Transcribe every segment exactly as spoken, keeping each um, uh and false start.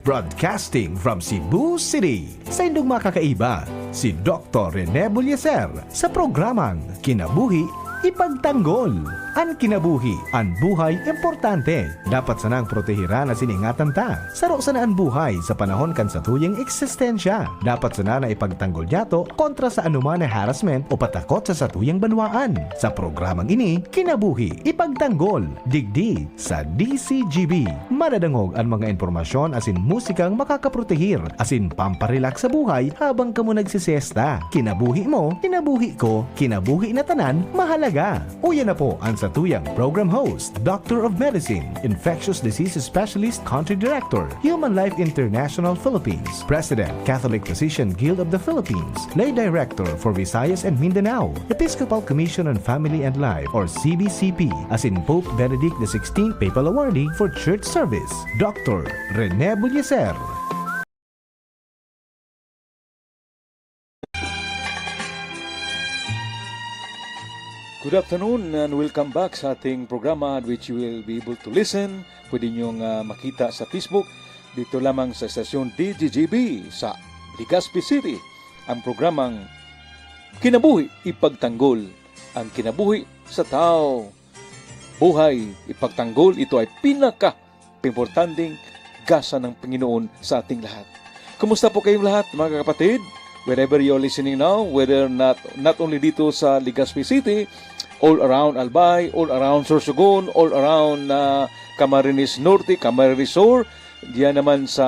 Broadcasting from Cebu City, saindong makakaiba, si Doktor Rene Bullieser sa programang Kinabuhi Ipagtanggol. An kinabuhi, an buhay, importante. Dapat sanang protehiran asin ingatan ta. Saro sana an buhay sa panahon kan satuyang eksistensya. Dapat sana na ipagtanggol nyato kontra sa anoman na harassment o patakot sa satuyang banwaan. Sa programang ini, Kinabuhi Ipagtanggol, digdi sa D C G B. Madadangog an mga impormasyon asin musikang makakaprotehir asin pamparelaks sa buhay habang kamo nagsisiesta. Kinabuhi mo, kinabuhi ko, kinabuhi na tanan, mahalaga. Uya na po an satuyang program host, Doctor of Medicine, Infectious Disease Specialist, Country Director, Human Life International Philippines, President, Catholic Physician Guild of the Philippines, Lay Director for Visayas and Mindanao, Episcopal Commission on Family and Life or C B C P, asin Pope Benedict the sixteenth Papal Awardee for Church Service, Doctor Rene Bullieser. Good afternoon and welcome back sa ating programa, which you will be able to listen. Pwede niyong, ah, makita sa Facebook. Dito lamang sa estasyon D G G B sa Legazpi City, ang programang Kinabuhi Ipagtanggol. Ang kinabuhi sa tao, buhay, ipagtanggol, ito ay pinaka importanteng gasa ng Panginoon sa ating lahat. Kumusta po kayong lahat, mga kapatid? Wherever you're listening now, whether not, not only dito sa Legazpi City, all around Albay, all around Sorsogon, all around, ah, Camarines Norte, Camarines Sur, diyan naman sa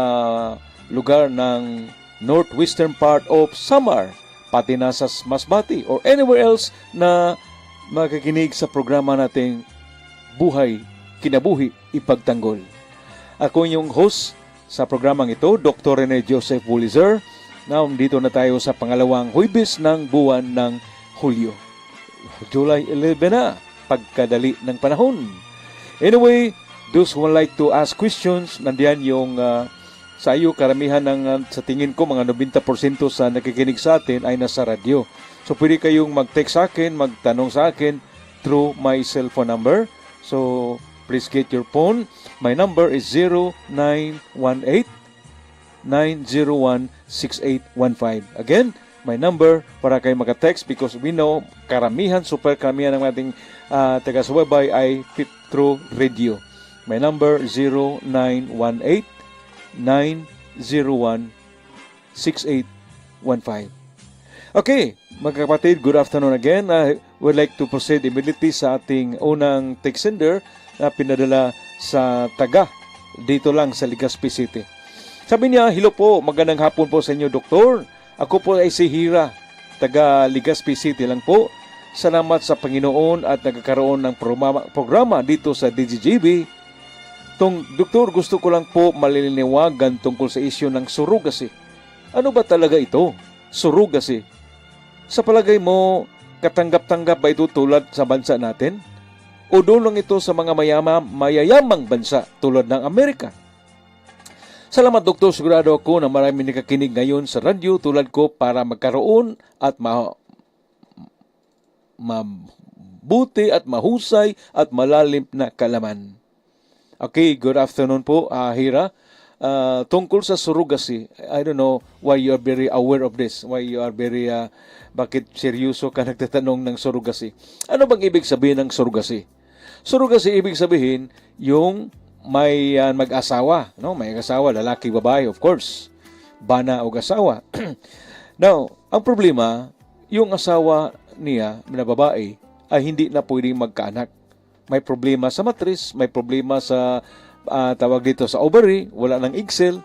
lugar ng northwestern part of Samar, pati na sa Masbate or anywhere else na makikinig sa programa nating Buhay, Kinabuhi, Ipagtanggol. Ako yung host sa programang ito, Doktor Rene Joseph Bullieser. Now, dito na tayo sa pangalawang Huwebes ng buwan ng Hulyo. July eleven na, pagkadali ng panahon. Anyway, those who would like to ask questions, nandiyan yung, ah, sa iyo, karamihan ng, ah, sa tingin ko, mga nobenta porsyento sa nakikinig sa atin ay nasa radyo. So, pwede kayong mag-text sa akin, magtanong sa akin through my cellphone number. So, please get your phone. My number is zero nine one eight, nine zero one, six eight one five. Again, my number para kayo maka-text because we know karamihan, super karamihan ng ating, ah, taga-subaybay ay pi-, through radio. My number, zero nine one eight, nine zero one, six eight one five. Okay, mga kapatid, good afternoon again. I would like to proceed immediately sa ating unang text sender na pinadala sa taga dito lang sa Legazpi City. Sabi niya, "Hello po, magandang hapon po sa inyo, Doktor. Ako po ay si Hira, taga Legazpi City lang po. Salamat sa Panginoon at nagkakaroon ng programa, programa dito sa D G G B. Tong, Doktor, gusto ko lang po malilinawagan tungkol sa isyu ng surrogacy. Ano ba talaga ito? Surrogacy. Sa palagay mo, katanggap-tanggap ba ito tulad sa bansa natin? O doon lang ito sa mga mayama-, mayayamang bansa tulad ng Amerika?" Salamat, Doktor. Sigurado ako na maraming nakakinig ngayon sa radyo tulad ko para magkaroon at ma-, mabuti at mahusay at malalim na kaalaman. Okay, good afternoon po, ah, Hira. Ah, tungkol sa surrogacy, I don't know why you are very aware of this, why you are very, ah, bakit seryoso ka nagtatanong ng surrogacy? Ano bang ibig sabihin ng surrogacy? Surrogacy, ibig sabihin, yung may, ah, mag-asawa, no? May asawa, lalaki, babae, of course. Bana o asawa. Now, ang problema, yung asawa niya na babae ay hindi na pwedeng magkaanak. May problema sa matris, may problema sa, ah, tawag dito, sa ovary, wala ng egg cell.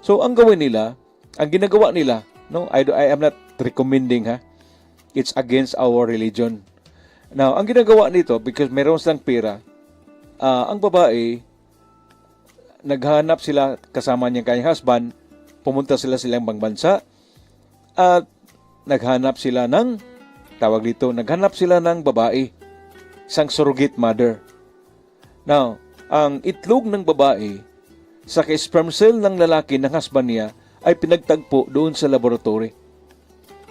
So, ang gawin nila, ang ginagawa nila, no, I, do- I am not recommending, ha. It's against our religion. Now, ang ginagawa nito, because meron silang pera, ah, ang babae, naghanap sila kasama niyang kanyang husband, pumunta sila sa ibang bansa, at naghanap sila ng, tawag dito, naghanap sila ng babae, isang surrogate mother. Now, ang itlog ng babae sa sperm cell ng lalaki ng husband niya ay pinagtagpo doon sa laboratory.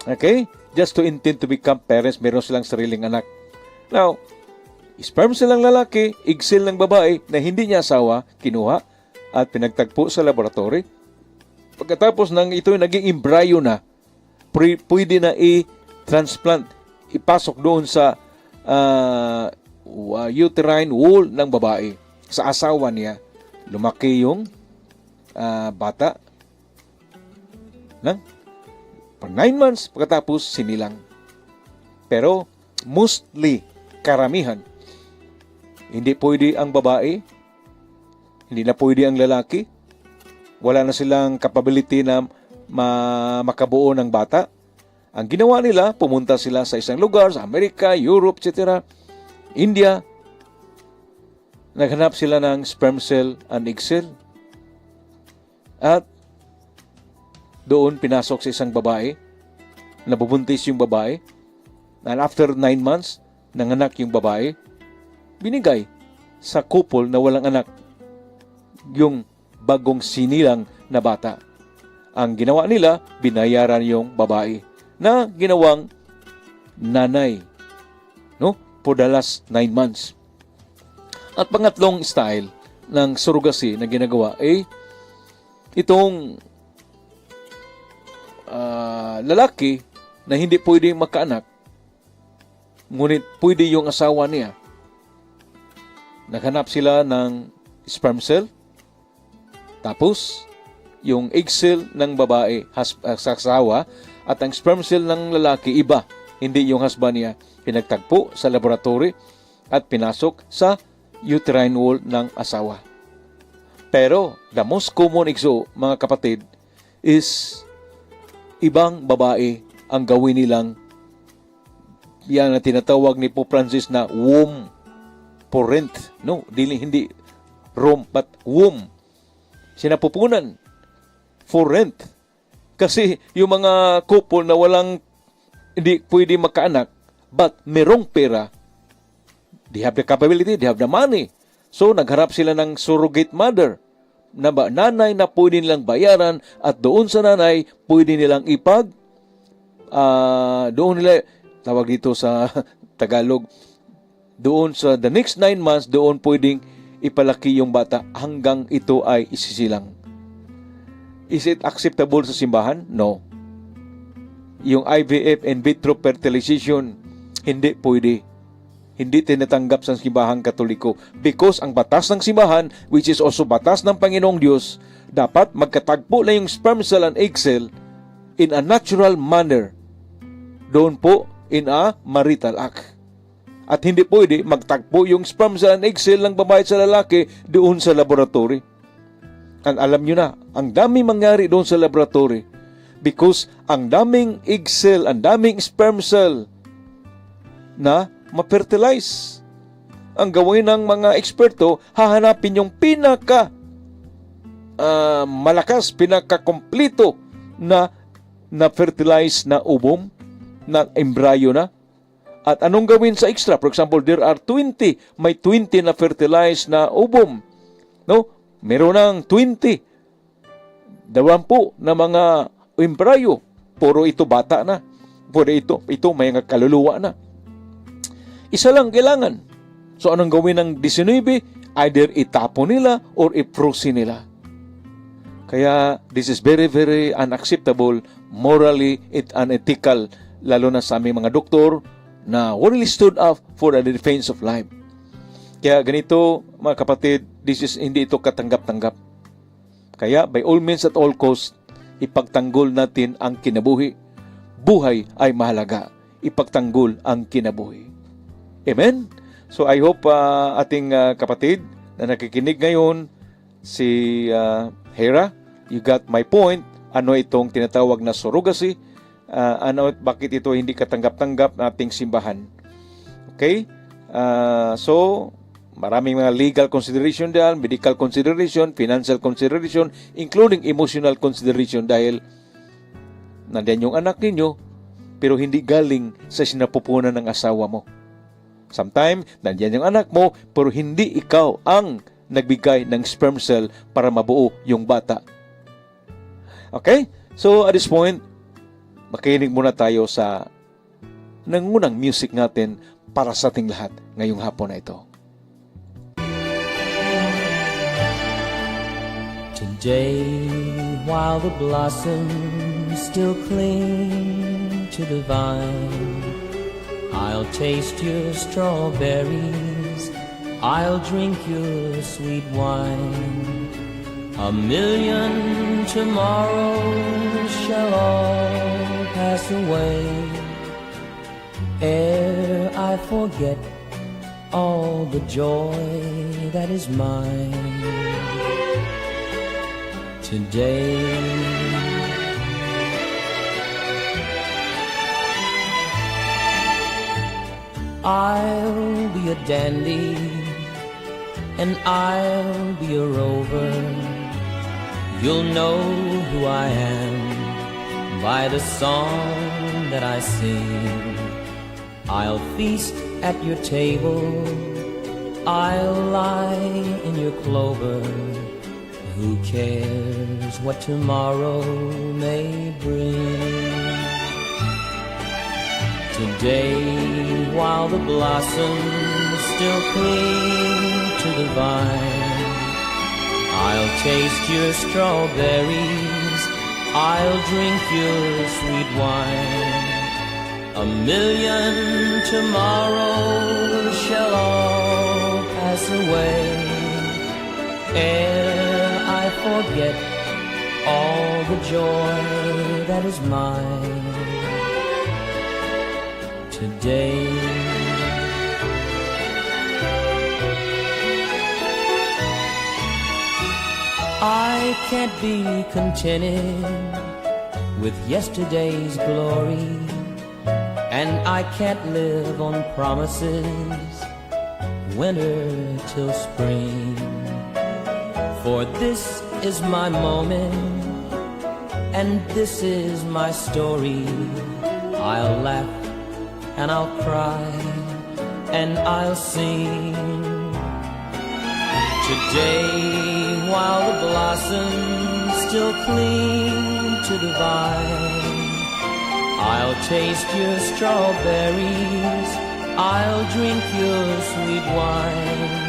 Okay? Just to intend to become parents, meron silang sariling anak. Now, sperm cell ng lalaki, egg cell ng babae na hindi niya asawa, kinuha, at pinagtagpo sa laboratory. Pagkatapos nang ito'y naging embryo na, pre-, pwede na i-transplant, ipasok doon sa, ah, wa-, uterine wall ng babae, sa asawa niya. Lumaki yung, ah, bata. Nang, for nine months, pagkatapos sinilang. Pero, mostly, karamihan, hindi pwede ang babae, hindi na pwede ang lalaki, wala na silang capability na ma-, makabuo ng bata. Ang ginawa nila, pumunta sila sa isang lugar, sa Amerika, Europe, et cetera, India. Naghanap sila ng sperm cell and egg cell. At doon pinasok sa isang babae, nabubuntis yung babae. And after nine months, nanganak yung babae. Binigay sa couple na walang anak yung bagong sinilang na bata. Ang ginawa nila, binayaran yung babae na ginawang nanay, no? For the last nine months. At pangatlong style ng surrogacy na ginagawa ay itong, ah, lalaki na hindi pwedeng makaanak, ngunit pwede yung asawa niya. Naghanap sila ng sperm cell, tapos yung egg cell ng babae, has-, ah, sa asawa, at ang sperm cell ng lalaki, iba, hindi yung husband niya. Pinagtagpo sa laboratory at pinasok sa uterine wall ng asawa. Pero, the most common, igso, mga kapatid, is ibang babae ang gawin nilang, yan na tinatawag ni Pope Francis na womb for rent. No, dili, hindi room, but womb. Sinapupunan. For rent. Kasi yung mga couple na walang, hindi pwede makaanak, but merong pera, they have the capability, they have the money. So, nagharap sila ng surrogate mother, na ba, nanay na pwede nilang bayaran, at doon sa nanay, pwede nilang ipag-, ah, doon nila, tawag dito sa Tagalog, doon sa the next nine months, doon pwedeng ipalaki yung bata hanggang ito ay isisilang. Is it acceptable sa simbahan? No. Yung I V F, in vitro fertilization, hindi pwede. Hindi tinatanggap sa simbahang Katoliko. Because ang batas ng simbahan, which is also batas ng Panginoong Diyos, dapat magkatagpo na yung sperm cell and egg cell in a natural manner. Doon po, in a marital act. At hindi pwede magtagpo yung sperm cell and egg cell ng babae at sa lalaki doon sa laboratory. Ang alam nyo na, ang daming mangyari doon sa laboratory. Because ang daming egg cell, ang daming sperm cell na ma-fertilize. Ang gawin ng mga eksperto, hahanapin yung pinaka, ah, malakas, pinakakompleto na na-fertilize na ovum, na embryo na. At anong gawin sa extra? For example, there are twenty, may twenty na fertilized na ovum. No? Meron ng twenty, dalawampu na mga embryo. Puro ito bata na. Puro ito, ito may mga kaluluwa na. Isa lang kailangan. So, anong gawin ng disinuybe? Either itapon nila or i-frozen nila. Kaya, this is very, very unacceptable morally, it unethical, lalo na sa aming mga doktor na really stood up for the defense of life. Kaya ganito, mga kapatid, this is, hindi ito katanggap-tanggap. Kaya, by all means, at all cost, ipagtanggol natin ang kinabuhi. Buhay ay mahalaga. Ipagtanggol ang kinabuhi. Amen? So, I hope, ah, ating, ah, kapatid na nakikinig ngayon, si, ah, Hera, you got my point. Ano itong tinatawag na surrogacy? Ah, ano, bakit ito hindi katanggap-tanggap na ating simbahan? Okay? Ah, so, maraming mga legal consideration diyan, medical consideration, financial consideration, including emotional consideration dahil nandiyan yung anak ninyo, pero hindi galing sa sinapupunan ng asawa mo. Sometimes, nandiyan yung anak mo, pero hindi ikaw ang nagbigay ng sperm cell para mabuo yung bata. Okay? So, at this point, makinig muna tayo sa nangunang music natin para sa ating lahat ngayong hapon na ito. Today, while the blossoms still cling to the vine, I'll taste your strawberries, I'll drink your sweet wine. A million tomorrows shall all pass away ere I forget all the joy that is mine today. I'll be a dandy and I'll be a rover. You'll know who I am by the song that I sing. I'll feast at your table, I'll lie in your clover. Who cares what tomorrow may bring? Today, while the blossoms still cling to the vine, I'll taste your strawberries, I'll drink your sweet wine. A million tomorrows shall all pass away ere I forget all the joy that is mine today. I can't be contented with yesterday's glory, and I can't live on promises, winter till spring. For this is my moment, and this is my story. I'll laugh and I'll cry and I'll sing. Today, while the blossoms still cling to the vine, I'll taste your strawberries, I'll drink your sweet wine.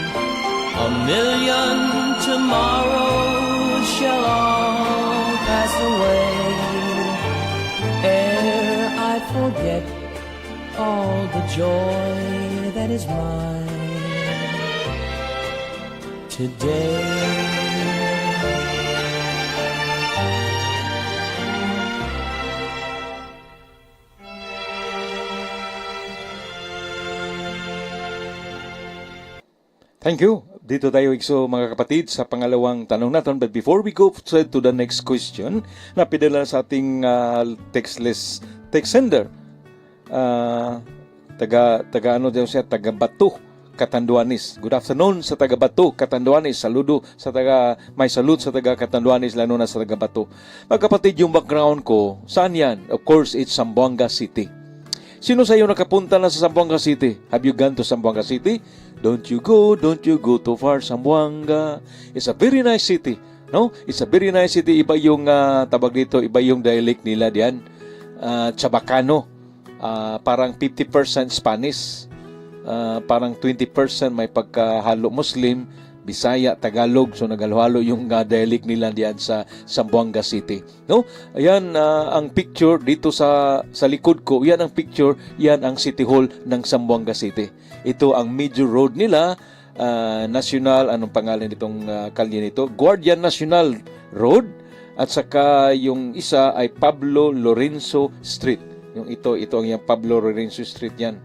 A million tomorrows shall all pass away ere I forget all the joy that is mine today. Thank you. Dito tayo, igso, mga kapatid, sa pangalawang tanong natin. But before we go to, to the next question, na pinadala sa ating, ah, text list, text sender, ah, taga, taga ano daw siya? Taga Bato, Catanduanes. Good afternoon sa taga Bato, Catanduanes. Saludo sa taga, may salute sa taga Catanduanes, lalo na sa taga Bato. Mga kapatid, yung background ko, saan yan? Of course, it's Zamboanga City. Sino sa'yo nakapunta na sa Zamboanga City? Have you gone to Zamboanga City? Don't you go, don't you go too far, Zamboanga. It's a very nice city, no? It's a very nice city. Iba yung, ah, tawag dito, iba yung dialect nila diyan. Ah, Chavacano. Ah, parang fifty percent Spanish. Ah, parang twenty percent may pagkahalo Muslim, Bisaya, Tagalog. So, naghalo-halo yung, ah, dialect nila diyan sa Zamboanga City. No? Ayan, ah, ang picture dito sa, sa likod ko. Yan ang picture, yan ang City Hall ng Zamboanga City. Ito ang major road nila, ah, National, anong pangalan nitong, ah, kalye nito? Guardia Nacional Road, at saka yung isa ay Pablo Lorenzo Street. Yung ito, ito ang yung Pablo Lorenzo Street yan.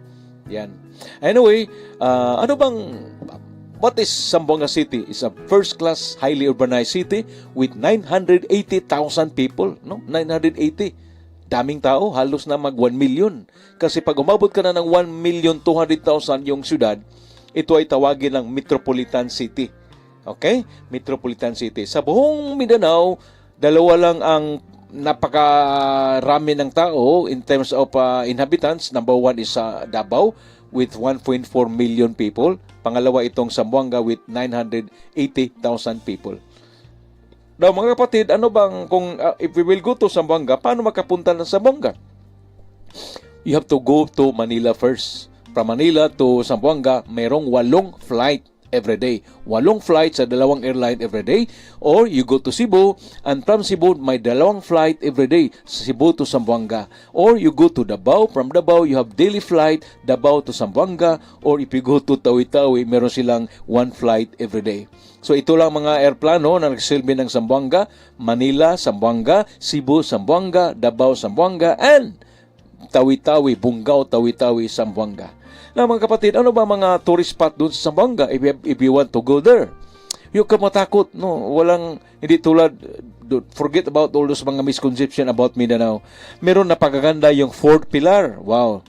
Yan. Anyway, ah, ano bang, what is Zamboanga City? It's a first-class, highly urbanized city with nine hundred eighty thousand people, no? Nine hundred eighty. Daming tao, halos na mag one million. Kasi pag umabot ka na ng one million two hundred thousand yung syudad, ito ay tawagin ng metropolitan city. Okay? Metropolitan city. Sa buong Mindanao, dalawa lang ang napakarami ng tao in terms of, ah, inhabitants. Number one is, ah, Davao with one point four million people. Pangalawa itong Zamboanga with nine hundred eighty thousand people. Now, mga kapatid, ano bang, kung, ah, if we will go to Zamboanga, paano makapunta ng Zamboanga? You have to go to Manila first. From Manila to Zamboanga, merong walong flight. every day. Walong flight sa dalawang airline every day. Or you go to Cebu, and from Cebu, may dalawang flight every day, Cebu to Zamboanga. Or you go to Davao, from Davao, you have daily flight, Davao to Zamboanga. Or if you go to Tawi-Tawi, meron silang one flight every day. So ito lang mga airplano na nagsisilbi ng Zamboanga, Manila, Zamboanga, Cebu, Zamboanga, Davao, Zamboanga, and Tawi-Tawi, Bungao, Tawi-Tawi, Zamboanga. Na mga kapatid, ano ba mga tourist spot doon sa Zamboanga if, you- if you want to go there? Huwag ka matakot, no? Walang, hindi tulad, do- forget about all those mga misconception about Mindanao. Meron napakaganda yung Fort Pilar. Wow.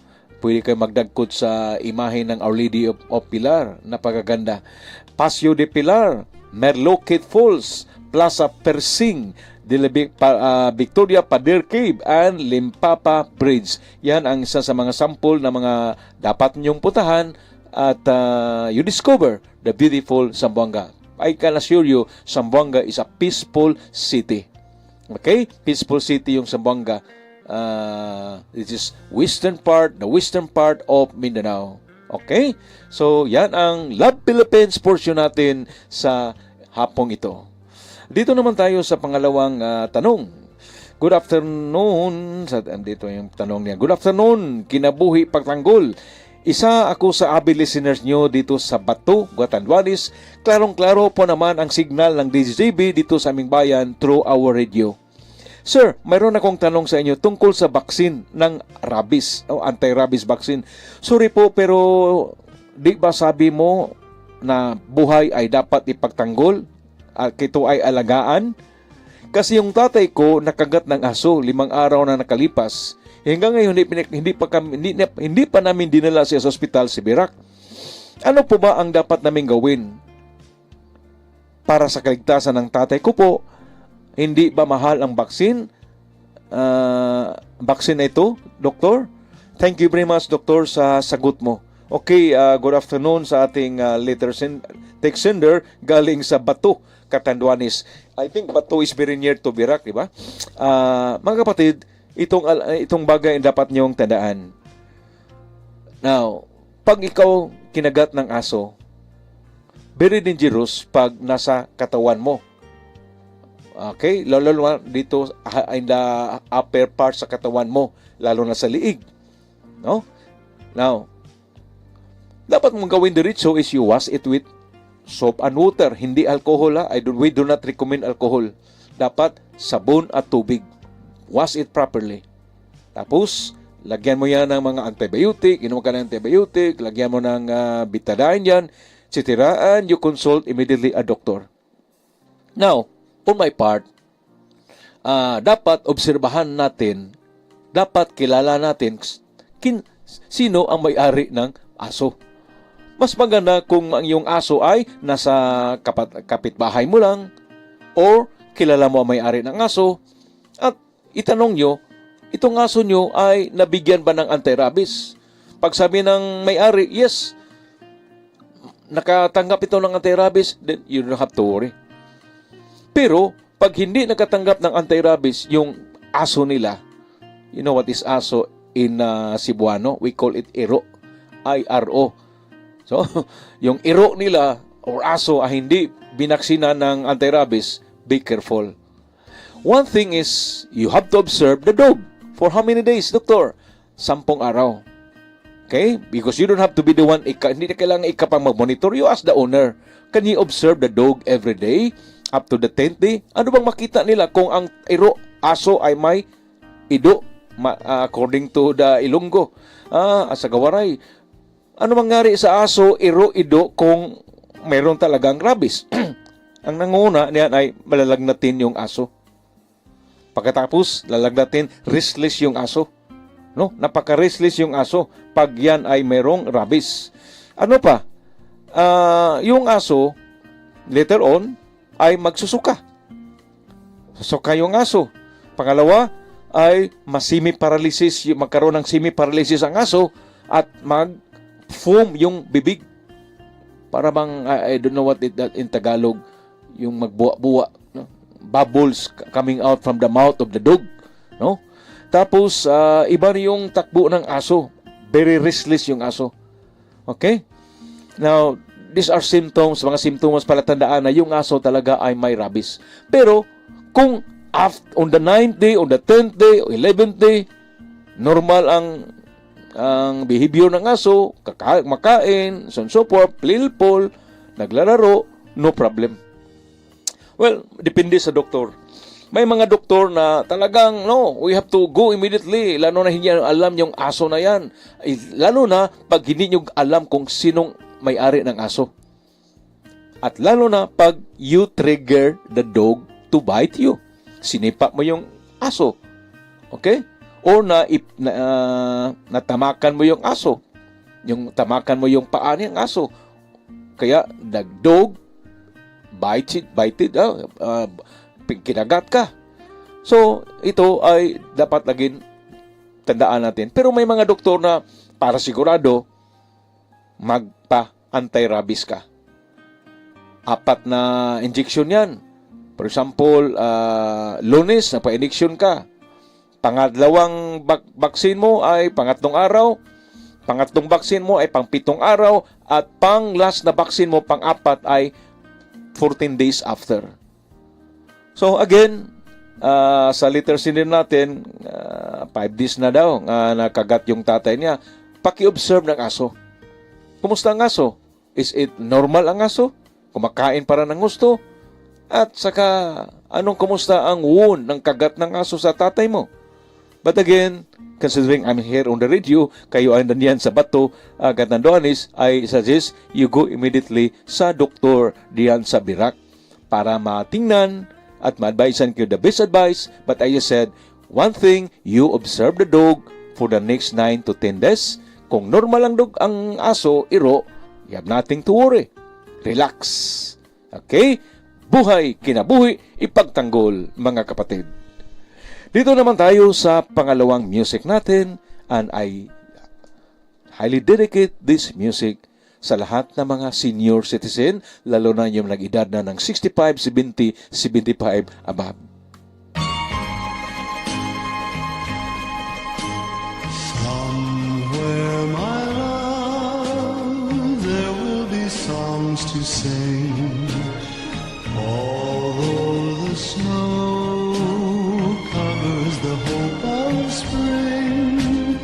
Pwede kayo magdagkot sa imahe ng Our Lady of, of Pilar. Napakaganda. Paseo de Pilar, Merloquet Falls, Plaza Persing, de la Vic- pa- ah, Victoria Pader Cave, and Limpapa Bridge. Yan ang isa sa mga sample na mga dapat niyong puntahan at ah, you discover the beautiful Zamboanga. I can assure you, Zamboanga is a peaceful city. Okay? Peaceful city yung Zamboanga. Ah, it is western part, the western part of Mindanao. Okay? So, yan ang Love Philippines portion natin sa hapong ito. Dito naman tayo sa pangalawang ah, tanong. Good afternoon. Sa, andito yung tanong niya. Good afternoon, Kinabuhi Pagtanggol. Isa ako sa avid listeners nyo dito sa Bato, Guatanduanes. Klarong-klaro po naman ang signal ng D Z B dito sa aming bayan through our radio. Sir, mayroon akong tanong sa inyo tungkol sa vaccine ng rabies o anti-rabies vaccine. Sorry po, pero di ba sabi mo na buhay ay dapat ipagtanggol? At ito ay alagaan? Kasi yung tatay ko nakagat ng aso limang araw na nakalipas. Hanggang ngayon, hindi, pinik- hindi, pa, kami, hindi, na- hindi pa namin dinala siya sa ospital si Birak. Ano po ba ang dapat naming gawin para sa kaligtasan ng tatay ko po? Hindi ba mahal ang vaccine? Ah, vaccine na ito, Doktor? Thank you very much, Doktor, sa sagot mo. Okay, ah, good afternoon sa ating ah, letter send, text sender galing sa Bato, Catanduanes. I think Bato is very near to Virac, di ba? Ah, mga kapatid, itong, al- itong bagay ang dapat niyong tandaan. Now, pag ikaw kinagat ng aso, very dangerous pag nasa katawan mo. Okay? Lalo na dito ha- in the upper part sa katawan mo, lalo na sa liig. No? Now, dapat mong gawin diretso is you wash it with soap and water. Hindi alcohol, ha? I do, we do not recommend alcohol. Dapat sabon at tubig. Wash it properly. Tapos, lagyan mo yan ng mga antibiotic, inom ka ng antibiotic, lagyan mo ng ah, betadine yan, et cetera, and you consult immediately a doctor. Now, on my part, ah, dapat obserbahan natin, dapat kilala natin kin, sino ang may-ari ng aso. Mas maganda kung ang iyong aso ay nasa kapat, kapitbahay mo lang or kilala mo ang may-ari ng aso at itanong nyo, itong aso nyo ay nabigyan ba ng anti-rabies? Pag sabi ng may-ari, yes, nakatanggap ito ng anti-rabies, then you don't have to worry. Pero pag hindi nakatanggap ng anti-rabies yung aso nila, you know what is aso in uh, Cebuano? We call it iro. I R O. So, yung iro nila or aso ay hindi binaksina ng anti-rabies, be careful. One thing is, you have to observe the dog. For how many days, doktor? Sampung araw. Okay? Because you don't have to be the one, ika, hindi na kailangan ika pang mag-monitor. You ask the owner, can he observe the dog every day up to the tenth day? Ano bang makita nila kung ang iro, aso ay may ido, ma, ah, according to the Ilonggo? Ah, sa Gawaray. Ano mangyari sa aso, iro, ido kung mayroon talagang rabies? Ang nanguna niyan ay malalagnatin yung aso. Pagkatapos, lalagnatin, restless yung aso. No? Napaka-restless yung aso pag yan ay mayroong rabies. Ano pa? Ah, yung aso, later on, ay magsusuka. Susuka yung aso. Pangalawa, ay ma-semi-paralysis, y- magkaroon ng semi-paralysis ang aso at mag-foam yung bibig. Para bang, I, I don't know what it, that in Tagalog, yung magbuwa-buwa, no? Bubbles c- coming out from the mouth of the dog, no? Tapos, ah, iba na yung takbo ng aso. Very restless yung aso. Okay? Now, These are symptoms, mga simptomas, palatandaan na yung aso talaga ay may rabies. Pero kung af- on the ninth day, on the tenth day, o eleventh day, normal ang ang behavior ng aso, kaka- makain, so on and so forth, plilpol, naglalaro, no problem. Well, depende sa doktor. May mga doktor na talagang, no, we have to go immediately, lalo na hindi alam yung aso na yan. Ay, lalo na pag hindi nyo alam kung sinong may-ari ng aso. At lalo na pag you trigger the dog to bite you. Sinipa mo yung aso. Okay? Or na, ip- na ah, natamakan mo yung aso. Yung tamakan mo yung paa ng aso. Kaya the dog bited, bited, ah, ah, kinagat ka. So, ito ay dapat laging tandaan natin. Pero may mga doktor na para sigurado, magpa-anti-rabies ka. Apat na injection yan. For example, ah, Lunes, nagpa-injection ka. Pangadlawang bak- vaccine mo ay pangatlong araw. Pangatlong vaccine mo ay pangpitong araw. At pang last na vaccine mo, pang-apat ay fourteen days after. So again, ah, sa letter sender natin, ah, five days na daw nga nakagat yung tatay niya. Paki-observe ng aso. Kumusta ang aso? Is it normal ang aso? Kumakain para ng gusto? At saka, anong kumusta ang wound ng kagat ng aso sa tatay mo? But again, considering I'm here on the radio, kayo ay nandiyan sa Bato, uh, Catanduanes, I suggest you go immediately sa doktor diyan sa Virac para matingnan at ma-advisean kayo the best advice. But I just said, one thing, you observe the dog for the next nine to ten days. Kung normal ang dog, ang aso, iro, you have nothing to worry. Relax. Okay? Buhay, kinabuhi, ipagtanggol, mga kapatid. Dito naman tayo sa pangalawang music natin, and I highly dedicate this music sa lahat ng mga senior citizen, lalo na yung nag-edad na ng sixty-five, seventy, seventy-five above. Somewhere, my love, there will be songs to sing. Although the snow covers the hope of spring,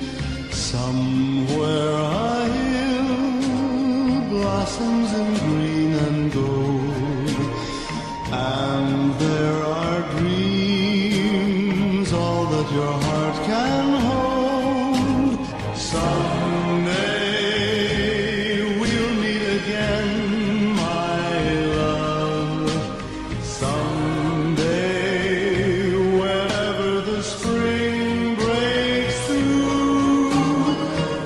somewhere a hill blossoms in green and gold. And there are dreams, all that your heart can hold. Someday we'll meet again, my love. Someday, whenever the spring breaks through,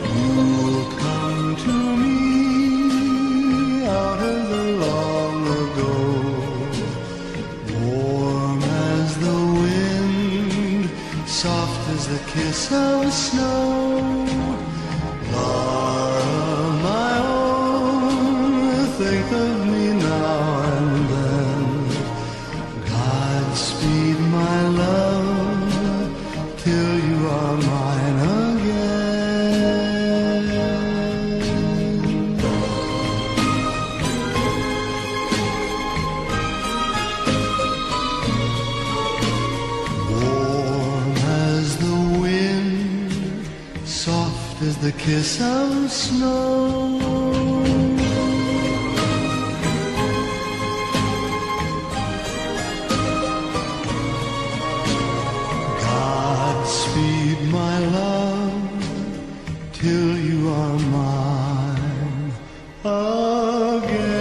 you'll come to me out of the long ago. Warm as the wind, soft as the kiss of snow. Laura, my own, think of me now and then. Godspeed, my love, till you are mine again. Warm as the wind, soft as the kiss of snow. Godspeed, my love, till you are mine again.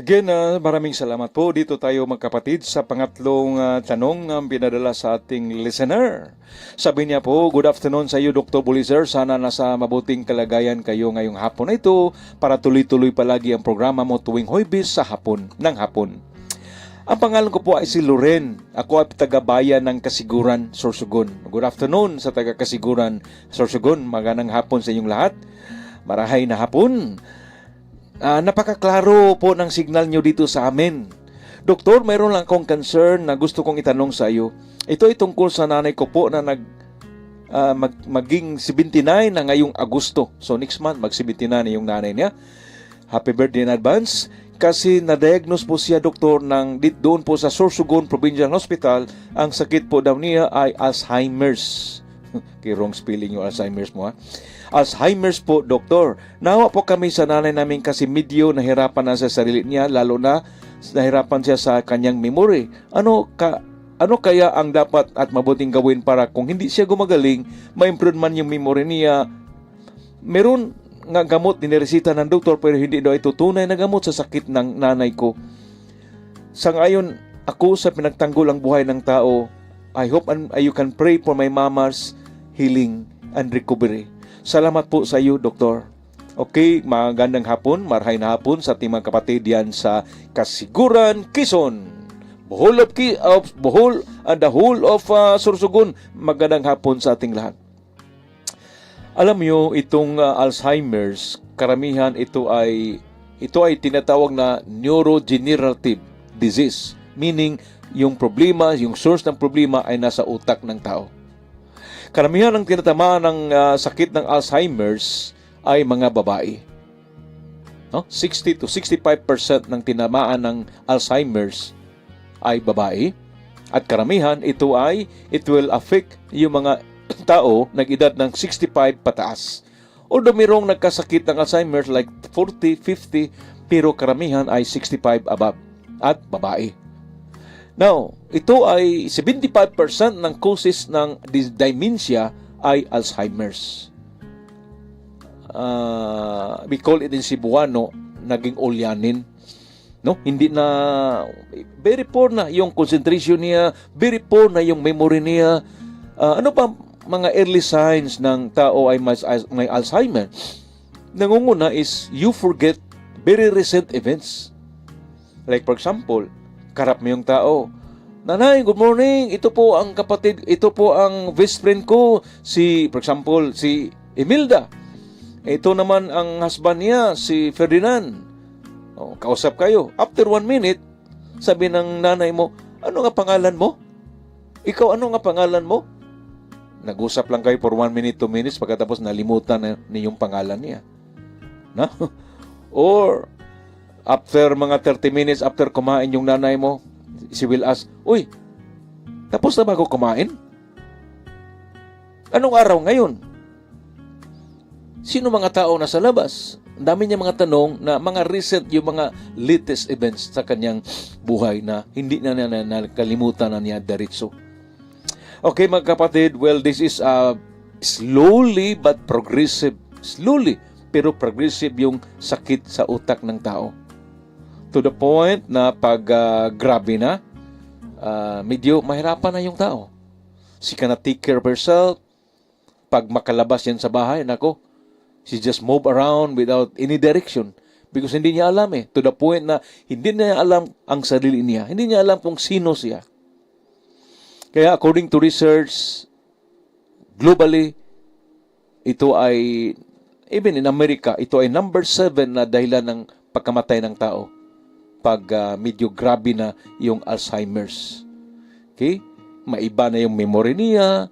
Again, ah, maraming salamat po. Dito tayo, magkapatid, sa pangatlong, ah, tanong na pinadala sa ating listener. Sabi niya po, "Good afternoon sa iyo, Doktor Bulizer. Sana nasa mabuting kalagayan kayo ngayong hapon na ito para tuloy-tuloy palagi ang programa mo tuwing Huwebes sa hapon, ng hapon." Ang pangalan ko po ay si Loren. Ako ay taga-bayan ng Kasiguran, Sorsogon. Good afternoon sa taga Kasiguran, Sorsogon. Magandang hapon sa inyong lahat. Marahay na hapon. Ah, napakaklaro po ng signal nyo dito sa amin. Doktor, mayroon lang akong concern na gusto kong itanong sa iyo. Ito ay tungkol sa nanay ko po na nag, ah, mag-, maging seventy-nine na ngayong Agosto. So next month, mag-seventy-nine na yung nanay niya. Happy birthday in advance. Kasi na-diagnose po siya, doktor, ng di-, doon po sa Sorsogon Provincial Hospital. Ang sakit po daw niya ay Alzheimer's. Okay, wrong spelling yung Alzheimer's mo, ha? Alzheimer's po, doktor. Nawa po kami sa nanay namin kasi medyo nahirapan na sa sarili niya, lalo na nahirapan siya sa kanyang memory. Ano ka, ano kaya ang dapat at mabuting gawin para kung hindi siya gumagaling, ma-improve man yung memory niya? Meron nga gamot diniresita ng doktor, pero hindi daw ito tunay na gamot sa sakit ng nanay ko. Sa ngayon, ako sa pinagtanggol ang buhay ng tao. I hope and you can pray for my mama's healing and recovery. Salamat po sa iyo, doktor. Okay, magandang hapon, marhay na hapon sa ating mga kapatid yan sa Kasiguran, Quezon. Bohol of Ki-, of Bohol, and the whole of, ah, Sorsogon, magandang hapon sa ating lahat. Alam niyo, itong, ah, Alzheimer's, karamihan ito ay, ito ay tinatawag na neurodegenerative disease. Meaning, yung problema, yung source ng problema ay nasa utak ng tao. Karamihan ng tinatamaan ng, ah, sakit ng Alzheimer's ay mga babae. No? Sixty to sixty-five percent ng tinamaan ng Alzheimer's ay babae. At karamihan, ito ay, it will affect yung mga tao nag-edad ng sixty-five pataas. Although mayroong nagkasakit ng Alzheimer's like forty, fifty, pero karamihan ay sixty-five above at babae. Now, ito ay seventy-five percent ng causes ng dis-, dementia ay Alzheimer's. Ah, we call it in Cebuano, naging ulyanin. No? Hindi na, very poor na yung concentration niya, very poor na yung memory niya. Ah, ano pa mga early signs ng tao ay mas, may Alzheimer? Nangunguna is you forget very recent events. Like for example, karap mo yung tao, "Nanay, good morning. Ito po ang kapatid, ito po ang best friend ko, si, for example, si Imelda. Ito naman ang husband niya, si Ferdinand." Oh, kausap kayo. After one minute, sabi ng nanay mo, "Ano nga pangalan mo? Ikaw, ano nga pangalan mo?" Nag-usap lang kayo for one minute, two minutes, pagkatapos nalimutan na niya yung pangalan niya. No? Or, after mga thirty minutes, after kumain yung nanay mo, she will ask, "Uy, tapos na ba ako kumain? Anong araw ngayon? Sino mga tao nasa labas?" Ang dami niya mga tanong na mga recent, yung mga latest events sa kanyang buhay na hindi na, na, na, nakalimutan na niya diretso. Okay, mga kapatid, well, this is, uh, slowly but progressive. Slowly, pero progressive yung sakit sa utak ng tao. To the point na pag, ah, grabe na, ah, medyo mahirapan na yung tao. She cannot take care of herself. Pag makalabas yan sa bahay, nako, she just move around without any direction. Because hindi niya alam eh. To the point na hindi niya alam ang sarili niya. Hindi niya alam kung sino siya. Kaya according to research, globally, ito ay, even in America, ito ay number seven na dahilan ng pagkamatay ng tao pag, ah, medyo grabe na yung Alzheimer's. Okay? Maiba na yung memory niya,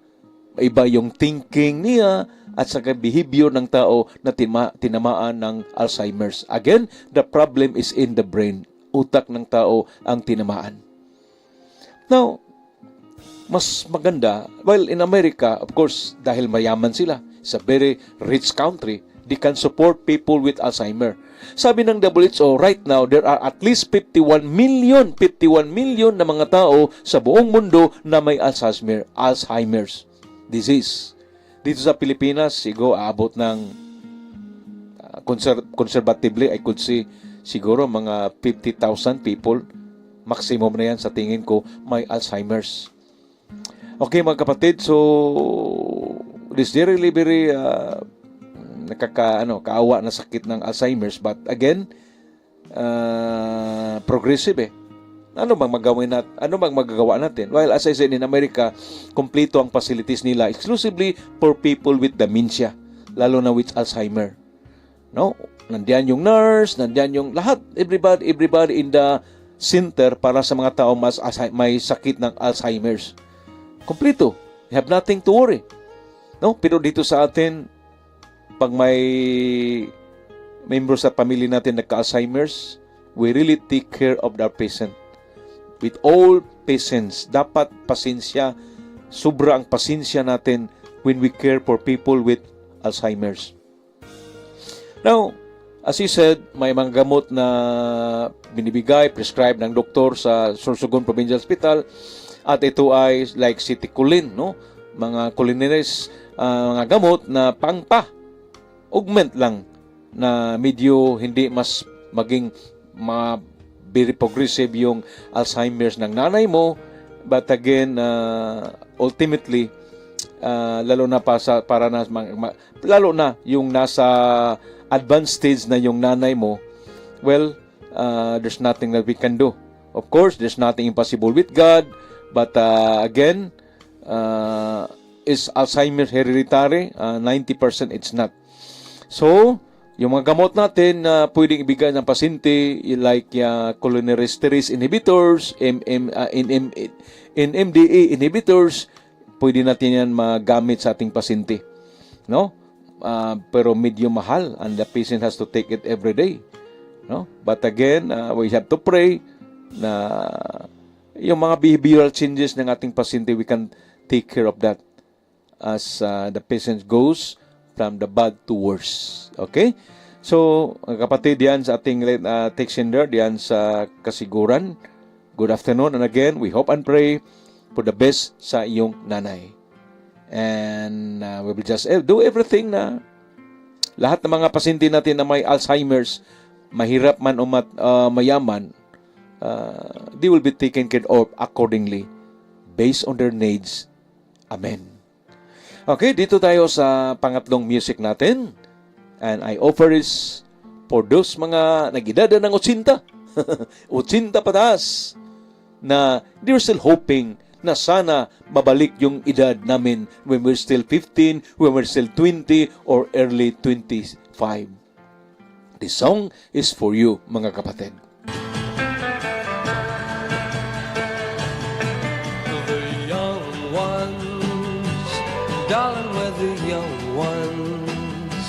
maiba yung thinking niya, at sa behavior ng tao na tima-, tinamaan ng Alzheimer's. Again, the problem is in the brain. Utak ng tao ang tinamaan. Now, mas maganda, well, in America, of course, dahil mayaman sila, it's a very rich country, they can support people with Alzheimer. Sabi ng W H O, right now, there are at least fifty-one million, fifty-one million na mga tao sa buong mundo na may Alzheimer, Alzheimer's disease. Dito sa Pilipinas, siguro aabot ng, ah, conser-, conservatively, I could say, siguro mga fifty thousand people, maximum na yan sa tingin ko, may Alzheimer's. Okay, mga kapatid, so this very, very, ah, nakaka-, ano, kaawa na sakit ng Alzheimer's, but again, ah, progressive eh. Ano bang magawin nat-, ano bang magagawa natin? Well, as I said, in America, kompleto ang facilities nila exclusively for people with dementia, lalo na with Alzheimer. No? Nandiyan yung nurse, nandiyan yung lahat, everybody, everybody in the center para sa mga tao mas Alzhei-, may sakit ng Alzheimer's. Kompleto. You have nothing to worry. No? Pero dito sa atin, pag may membro sa pamilya natin nagka-Alzheimer's, we really take care of our patient. With all patience, dapat pasensya, sobra ang pasensya natin when we care for people with Alzheimer's. Now, as you said, may mga gamot na binibigay, prescribe ng doktor sa Sorsogon Provincial Hospital, at ito ay like Citicolin, no? Mga culinary, ah, mga gamot na pangpa-augment lang, na medyo hindi mas maging ma-, very progressive yung Alzheimer's ng nanay mo. But again, ah, ultimately, ah, lalo na pa sa, para na ma-, ma-, lalo na yung nasa advanced stage na yung nanay mo, well, ah, there's nothing that we can do. Of course, there's nothing impossible with God, but, ah, again, ah, is Alzheimer's hereditary? Ah, ninety percent it's not. So, yung mga gamot natin na pwedeng ibigay ng pasyente, like, ah, cholinesterase inhibitors, M M, ah, N M, N M D A inhibitors, pwede natin yan magamit sa ating pasyente, no? Ah, pero medyo mahal, and the patient has to take it every day, no? But again, ah, we have to pray na yung mga behavioral changes ng ating pasyente, we can take care of that as, ah, the patient goes from the bad to worse. Okay? So, mga kapatid, yan sa ating, ah, text sender, yan sa Kasiguran. Good afternoon, and again, we hope and pray for the best sa iyong nanay. And, ah, we will just, eh, do everything na lahat ng mga pasyente natin na may Alzheimer's, mahirap man o mat-, ah, mayaman, ah, they will be taken care of accordingly, based on their needs. Amen. Okay, dito tayo sa pangatlong music natin. And I offer this for those mga nag-edad na ng ochenta, ochenta pataas, na they're still hoping na sana mabalik yung edad namin when we're still fifteen, when we're still twenty, or early twenty-five. This song is for you, mga kapatid. The young ones, darling, we're the young ones,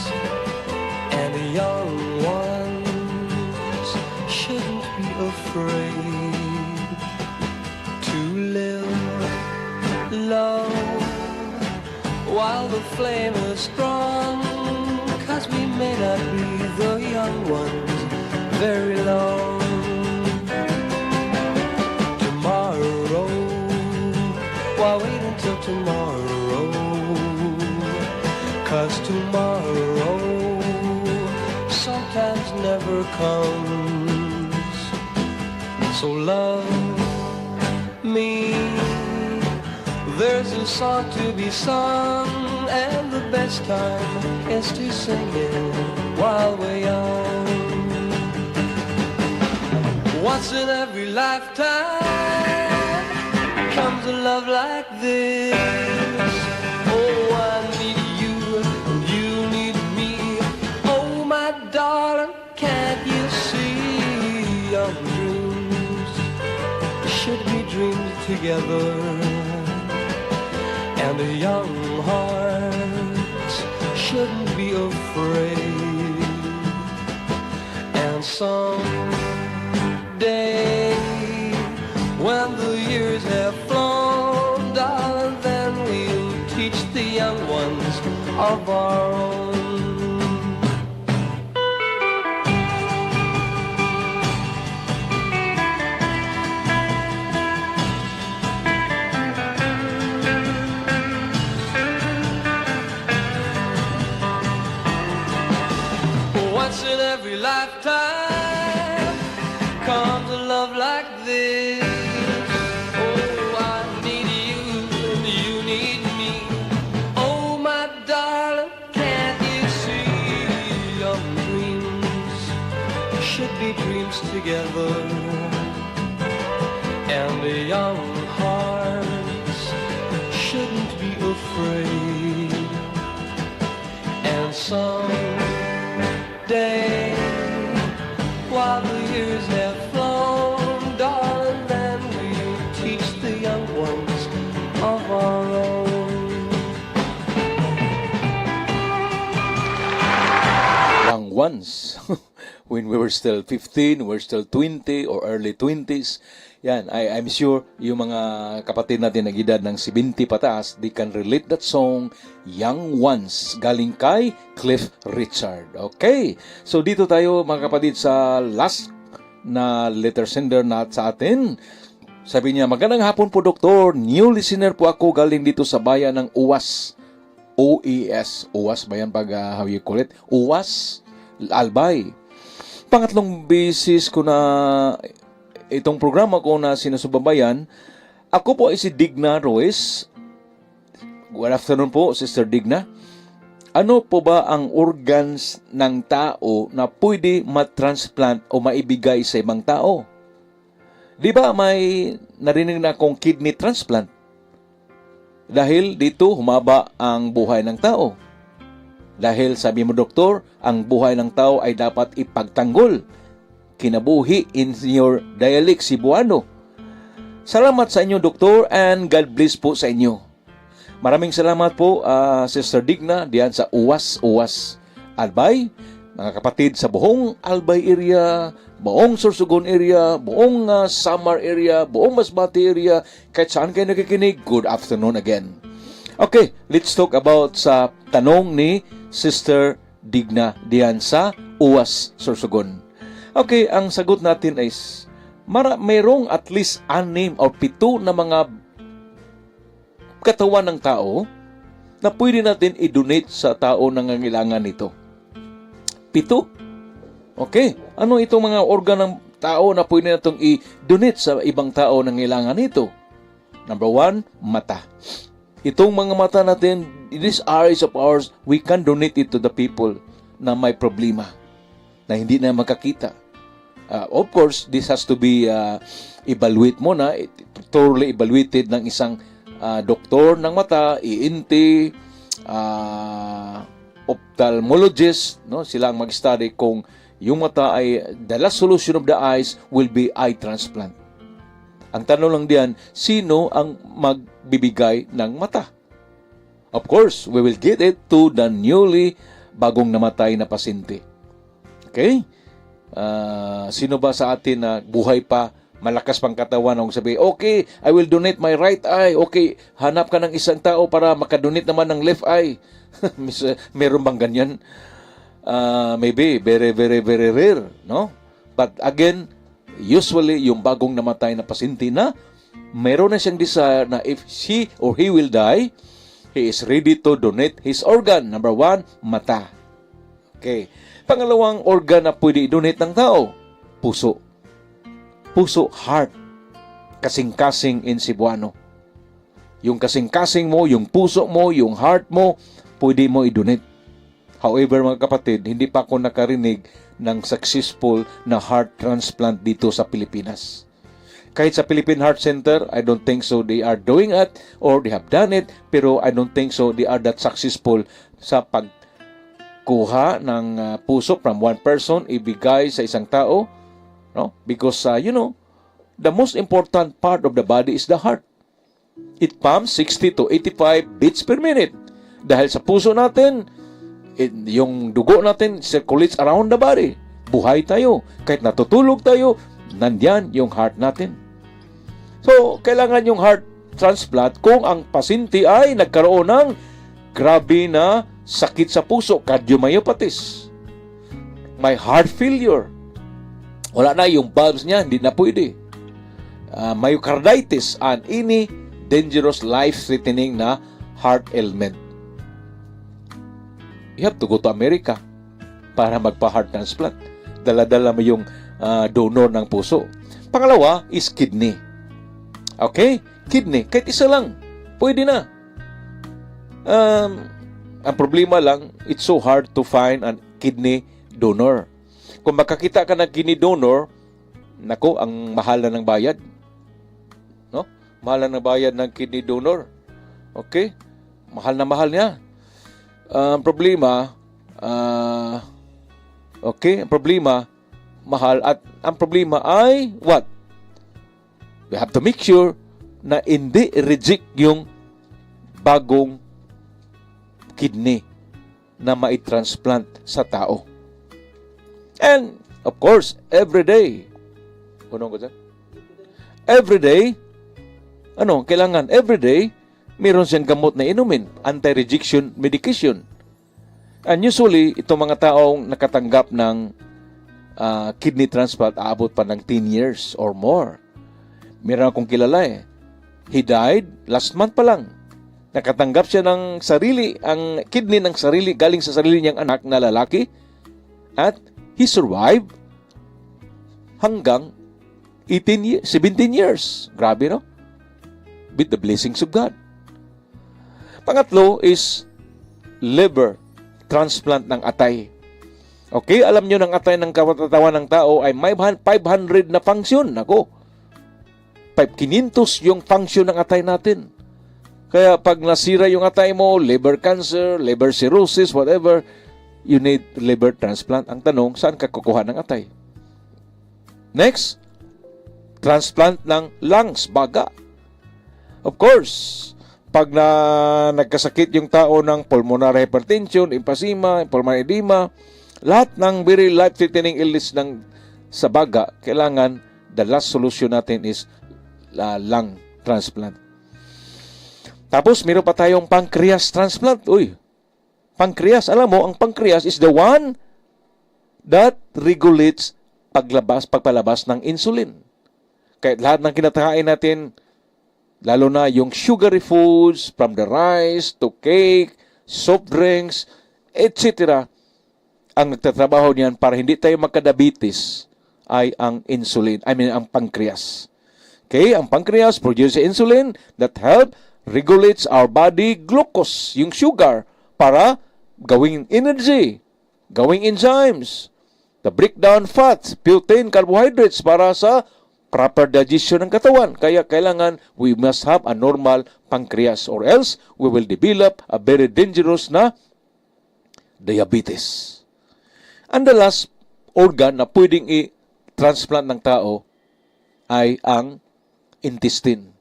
and the young ones shouldn't be afraid to live, love, while the flame is strong, 'cause we may not be the young ones very long. Tomorrow, why wait until tomorrow? 'Cause tomorrow sometimes never comes. So love me. There's a song to be sung, and the best time is to sing it while we're young. Once in every lifetime comes a love like this. Oh, I need you, and you need me. Oh, my darling, can't you see our dreams should be dreamed together? And the young hearts shouldn't be afraid. And someday, when the years have flown, darling, then we'll teach the young ones of our own. Once in every lifetime comes a love like this. Oh, I need you and you need me. Oh, my darling, can't you see our dreams should be dreams together? And the young hearts shouldn't be afraid. And someday, while the years have flown, darling, then we'll teach the young ones of our own. Young ones. When we were still fifteen, we were still twenty or early twenties. Yan, I, I'm sure yung mga kapatid natin na edad ng seventy pataas, they can relate that song, Young Ones, galing kay Cliff Richard. Okay, so dito tayo mga kapatid sa last na letter sender na sa atin. Sabi niya, "Magandang hapon po, Doktor. New listener po ako galing dito sa bayan ng Uwas." O E S. Uwas ba yan pag, ah, how you call it? Uwas, Albay. Pangatlong beses ko na itong programa ko na sinusubabayan. Ako po ay si Digna Ruiz. Good afternoon po, Sister Digna. Ano po ba ang organs ng tao na pwede matransplant o maibigay sa ibang tao? Di ba may narinig na akong kidney transplant? Dahil dito humaba ang buhay ng tao. Dahil sabi mo, Doktor, ang buhay ng tao ay dapat ipagtanggol. Kinabuhi in your dialect, Cebuano. Salamat sa inyo, Doktor, and God bless po sa inyo. Maraming salamat po, ah, Sister Digna, diyan sa Uwas, Uwas, Albay. Mga kapatid sa buong Albay area, buong Sorsogon area, buong, ah, Samar area, buong Masbate area, kahit saan kayo nakikinig, good afternoon again. Okay, let's talk about sa tanong ni Sister Digna diyan sa Uwas, Sorsogon. Okay, ang sagot natin is, mara, mayroong at least anim or pito na mga katawan ng tao na pwede natin i-donate sa tao na nangangailangan nito. Pito. Okay. Ano itong mga organ ng tao na pwede natong i-donate sa ibang tao na nangangailangan nito? Number one, mata. Itong mga mata natin, these eyes of ours, we can donate it to the people na may problema, na hindi na makakita. Ah, of course, this has to be, ah, evaluate muna, it-, thoroughly evaluated ng isang, ah, doktor ng mata, E N T, ah, ophthalmologist, no? Sila ang mag-study kung yung mata ay, the last solution of the eyes will be eye transplant. Ang tanong lang diyan, sino ang magbibigay ng mata? Of course, we will give it to the newly, bagong namatay na pasyente. Okay? Ah, sino ba sa atin na buhay pa, malakas pang katawan, ang sabi, "Okay, I will donate my right eye." Okay, hanap ka ng isang tao para makadonate naman ng left eye. Mis-, meron bang ganyan? Ah, maybe, very, very, very rare, no? But again, usually, yung bagong namatay na pasyente na, meron na siyang desire na if she or he will die, he is ready to donate his organ. Number one, mata. Okay. Pangalawang organ na pwede i-donate ng tao, puso. Puso, heart. Kasing-kasing in Cebuano. Yung kasing-kasing mo, yung puso mo, yung heart mo, pwede mo i-donate. However, mga kapatid, hindi pa ako nakarinig ng successful na heart transplant dito sa Pilipinas. Kahit sa Philippine Heart Center, I don't think so they are doing it or they have done it, pero I don't think so they are that successful sa pagkuha ng, ah, puso from one person, ibigay sa isang tao, no? Because, ah, you know, the most important part of the body is the heart. It pumps sixty to eighty-five beats per minute. Dahil sa puso natin, it, yung dugo natin circulates around the body. Buhay tayo. Kahit natutulog tayo, nandiyan yung heart natin. So, kailangan yung heart transplant kung ang pasyente ay nagkaroon ng grabe na sakit sa puso, cardiomyopathies. May heart failure. Wala na yung valves niya, hindi na pwede. Ah, myocarditis, and any dangerous life-threatening na heart ailment. You have to go to America para magpa-heart transplant. Dala-dala mo yung, ah, donor ng puso. Pangalawa is kidney. Okay? Kidney, kahit isa lang, pwede na. Um, ang problema lang, it's so hard to find a kidney donor. Kung makakita ka ng kidney donor, nako, ang mahal na ng bayad. Mahal na bayad ng kidney donor. Okay? Mahal na mahal niya. Ang problema, ah, okay, ang problema, mahal. At ang problema ay what? We have to make sure na hindi reject yung bagong kidney na mai-transplant sa tao. And, of course, every day. Unong ko dyan? Every day, ano, kailangan, every day, meron siyang gamot na inumin, anti-rejection medication. And usually, itong mga taong nakatanggap ng ah, kidney transplant, aabot pa ng ten years or more. Meron akong kilala eh. He died last month pa lang. Nakatanggap siya ng sarili, ang kidney ng sarili, galing sa sarili niyang anak na lalaki. At he survived hanggang eighteen years, seventeen years. Grabe, no? With the blessings of God. Pangatlo is liver transplant ng atay. Okay, alam nyo ng atay ng katawan ng tao ay may five hundred na function. Nako, five, quinientos yung function ng atay natin. Kaya pag nasira yung atay mo, liver cancer, liver cirrhosis, whatever, you need liver transplant. Ang tanong, saan ka kukuha ng atay? Next, transplant ng lungs, baga. Of course, pag na nagkasakit yung tao ng pulmonary hypertension, emphysema, pulmonary edema, lahat ng very life-threatening illness ng sa baga, kailangan the last solution natin is uh, lung transplant. Tapos, meron pa tayong pancreas transplant. Uy, pancreas, alam mo, ang pancreas is the one that regulates paglabas, pagpalabas ng insulin. Kaya lahat ng kinakain natin, lalo na yung sugary foods, from the rice to cake, soft drinks, et cetera, ang nagtatrabaho niyan para hindi tayo magkadiabetes ay ang insulin, I mean, ang pancreas. Okay, ang pancreas produces insulin that help regulates our body glucose, yung sugar, para gawing energy, gawing enzymes, the breakdown fats, protein, carbohydrates para sa proper digestion ng katawan. Kaya kailangan we must have a normal pancreas or else we will develop a very dangerous na diabetes. And the last organ na pwedeng i-transplant ng tao ay ang intestine.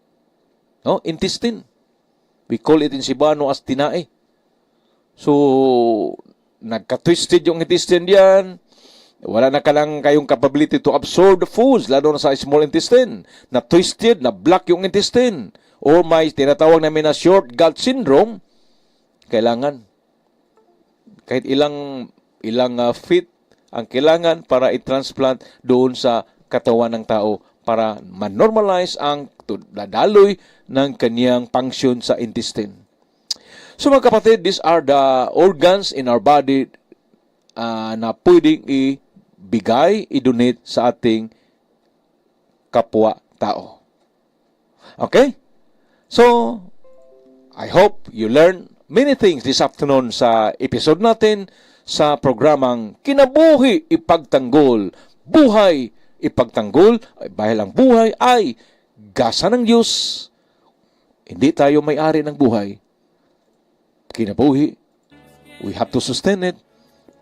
No? Intestine. We call it in Cebuano as tinai. So, nagka-twisted yung intestine diyan. Wala na ka lang kayong capability to absorb the foods, lalo na sa small intestine. Na-twisted, na-block yung intestine. Or may tinatawag namin na short gut syndrome. Kailangan kahit ilang, ilang, ah, feet ang kailangan para i-transplant doon sa katawan ng tao para ma-normalize ang tu-, dadaloy ng kaniyang function sa intestine. So, mga kapatid, these are the organs in our body, ah, na pwedeng ibigay, i-donate sa ating kapwa-tao. Okay? So, I hope you learn many things this afternoon sa episode natin sa programang Kinabuhi Ipagtanggol. Buhay Ipagtanggol, dahil ang buhay ay gasa ng Diyos. Hindi tayo may-ari ng buhay. Kinabuhi, we have to sustain it,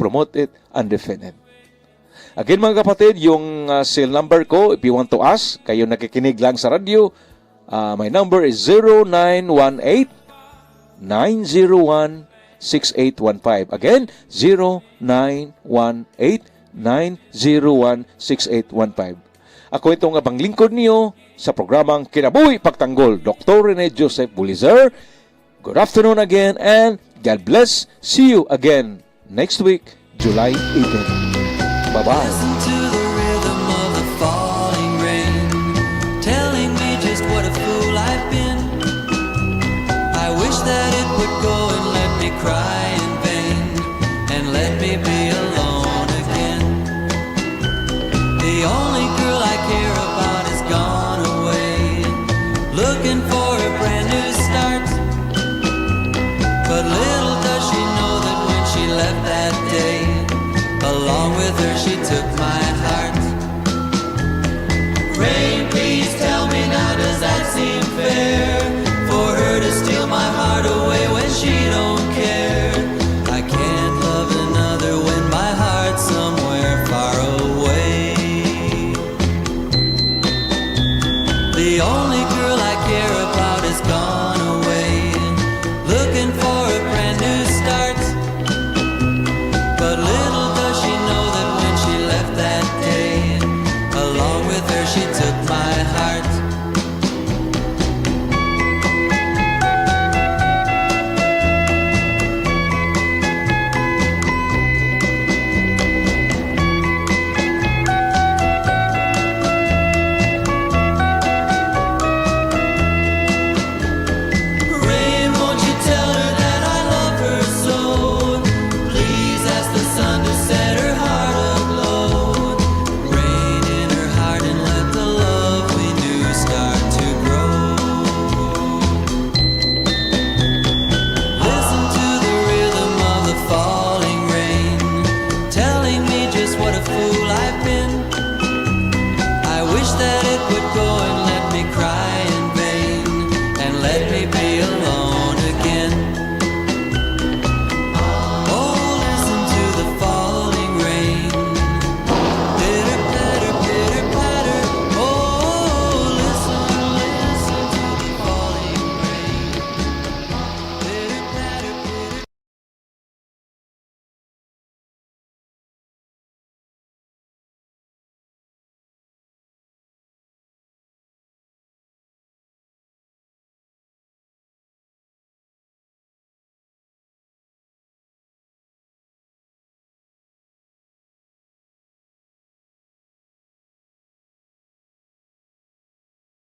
promote it, and defend it. Again, mga kapatid, yung, ah, cell number ko, if you want to ask, kayo nakikinig lang sa radyo, ah, my number is zero nine one eight, nine zero one, six eight one five. Again, zero nine one eight, nine zero one, six eight one five. Ako itong abang lingkod niyo sa programang Kinabuhi Pagtanggol, Doktor Rene Joseph Bulizer. Good afternoon again and God bless. See you again next week, July eighteen. Bye-bye. Listen to the rhythm of the falling rain, telling me just what a fool I've been. I wish that it would go and let me cry in vain, and let me be alone again. The only girl I care about is gone away, looking for a brand new start. But little does she know that when she left that day, along with her she took my heart. Rain, please tell me now, does that seem fair?